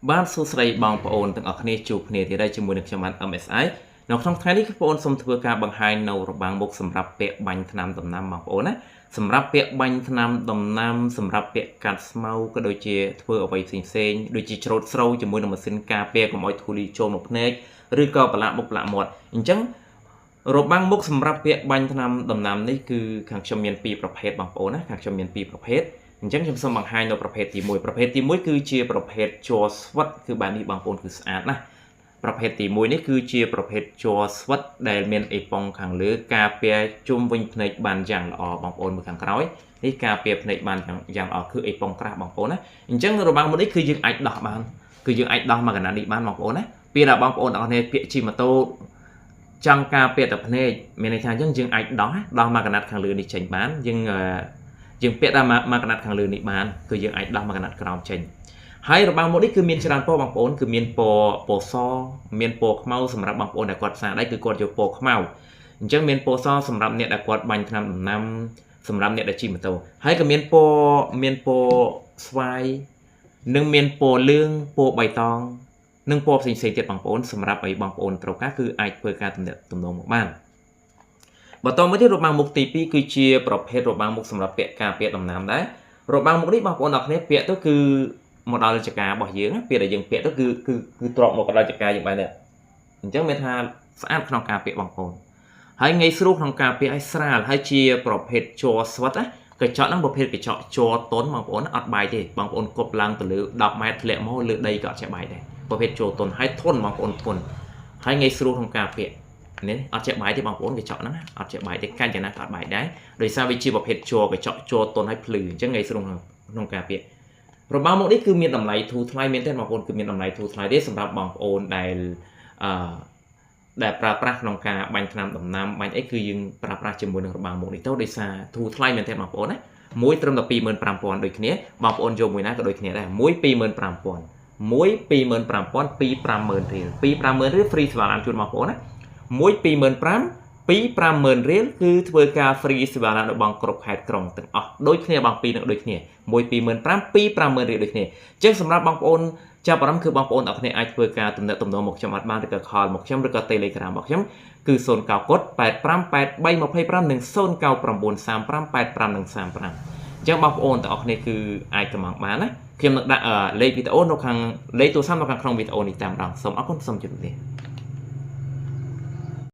បាទសួស្តីបងប្អូនទាំងអស់គ្នាជួបគ្នាទៀតហើយជាមួយនឹងខ្ញុំបាទ MSI នៅក្នុងថ្ងៃនេះគឺបងប្អូនសូមធ្វើការបង្ហាញនៅរបាំងមុខសម្រាប់ពាក់បាញ់ថ្នាំដំណាំបងប្អូនណាសម្រាប់ពាក់បាញ់ថ្នាំដំណាំសម្រាប់ពាក់កាត់ស្មៅក៏ដូចជាធ្វើអ្វីផ្សេងផ្សេងដូចជាច្រូតស្រូវជាមួយនឹងម៉ាស៊ីនការពារកុំឲ្យធូលីចូលមកភ្នែកឬក៏ប្រឡាក់មុខប្រឡាក់មាត់អញ្ចឹងរបាំងមុខសម្រាប់ពាក់បាញ់ថ្នាំដំណាំនេះគឺខាងខ្ញុំមានពីរប្រភេទបងប្អូនណាខាងខ្ញុំមានពីរប្រភេទអញ្ចឹងខ្ញុំសូមបង្ហាញនៅប្រភេទទី1ប្រភេទទី1គឺជាប្រភេទជ័រស្វិតគឺបែបនេះបងប្អូនគឺស្អាតណាស់ប្រភេទទី1នេះគឺជាប្រភេទជ័រស្វិតដែលមានអេប៉ុងខាងលើការពារជុំវិញភ្នែកបានយ៉ាងល្អបងប្អូនមើលខាងក្រោយនេះការពារភ្នែកបានយ៉ាងល្អគឺអេប៉ុងក្រាស់បងប្អូនណាអញ្ចឹងរបាំងមួយនេះគឺយើងអាចដោះបានគឺយើងអាចដោះមកកណាត់នេះបានបងប្អូនណាពេលដែលបងប្អូនទាំងអស់គ្នាពាក់ជិះម៉ូតូចង់ការពារតែភ្នែកមានន័យថាអញ្ចឹងយើងអាចដោះមកកណាត់ខាងលើនេះចេញបានយើងពាក់តាមមកកណាត់ខាងលើនេះបានគឺយើងអាចដោះមកកណាត់ក្រោមចេញហើយរបាំងមុខនេះគឺមានច្រើនពណ៌បងប្អូនគឺមានពណ៌ពណ៌សមានពណ៌ខ្មៅសម្រាប់បងប្អូនដែលគាត់ផ្សារដៃគឺគាត់យកពណ៌ខ្មៅអញ្ចឹងមានពណ៌សសម្រាប់អ្នកដែលគាត់បាញ់ថ្នាំដំណាំសម្រាប់អ្នកដែលជិះម៉ូតូហើយក៏មានពណ៌ស្វាយនិងមានពណ៌លឿងពណ៌បៃតងនិងពណ៌ផ្សេងៗទៀតបងប្អូនសម្រាប់ឲ្យបងប្អូនត្រូវការគឺអាចធ្វើការទំនាក់ទំនងមកបានបន្តមកទៀតរបាំងមុខទី2គឺជាប្រភេទរបាំងមុខសម្រាប់ពាក់ការពារដំណាំដែររបាំងមុខនេះបងប្អូនទាំងគ្នាពាក់ទៅគឺមកដល់ចការបស់យើងពេលដែលយើងពាក់ទៅគឺគឺគឺទ្របមកដល់ចកាយើងបែបនេះអញ្ចឹងមានថាស្អាតក្នុងការពាក់បងប្អូនហើយងាយស្រួលក្នុងការពាក់ឲ្យស្រាលហើយជាប្រភេទជ័រស្វិតណាកញ្ចក់ហ្នឹងប្រភេទកញ្ចក់ជ័រតុនបងប្អូនអត់បែកទេបងប្អូនគប់ឡើងទៅលើ10ម៉ែត្រធ្លាក់មកលើដីក៏អត់ចេះបែកដែរប្រភេទជ័រតុនហើយធន់បងប្អូនធន់ហើយងាយស្រួលក្នុងការពាក់នេះអត់ចេះបែកទេបងប្អូនកញ្ចក់ហ្នឹងអត់ចេះបែកទេកាច់យ៉ាងណាក៏អត់បែកដែរដោយសារវាជាប្រភេទជ័រកញ្ចក់ជ័រតុនហើយភ្លឺអញ្ចឹងងាយស្រួលក្នុងការពាក់របាំងមុខនេះគឺមានតម្លៃធូរថ្លៃមែនទេបងប្អូនគឺមានតម្លៃធូរថ្លៃទេសម្រាប់បងប្អូនដែលអឺដែលប្រើប្រាស់ក្នុងការបាញ់ថ្នាំដំណាំបាញ់អីគឺយើងប្រើប្រាស់ជាមួយនឹងរបាំងមុខនេះទៅដោយសារធូរថ្លៃមែនទេបងប្អូនណាមួយត្រឹមតែ25000ដូចគ្នាបងប្អូនយកមួយណាក៏ដូចគ្នាដែរមួយ25000មួយ25000 250,000រៀល250,000រៀល free សេវាឡានជូនបងប្អូនណាមួយ25000 250,000រៀលគឺធ្វើការ free សេវាឡានរបស់គ្រប់ខេត្តក្រុងទាំងអស់ដូចគ្នាបងពីរនឹងដូចគ្នាមួយ25000 250,000រៀលដូចគ្នាអញ្ចឹងសម្រាប់បងប្អូនចាប់អារម្មណ៍គឺបងប្អូនទាំងគ្នាអាចធ្វើការទំនាក់ទំនងមកខ្ញុំអត់បានឬក៏ call មកខ្ញុំឬក៏ Telegram របស់ខ្ញុំគឺ0 9កុដ858325និង0993585និង35អញ្ចឹងបងប្អូនទាំងអស់គ្នាគឺអាចកម្មង់បានណាខ្ញុំនឹងដាក់លេខវីដេអូនៅខាងលេខទូរស័ព្ទនៅខាងក្នុងវីដេអូនេះតាមដងសូមអរគុណសូមជម្រាបលា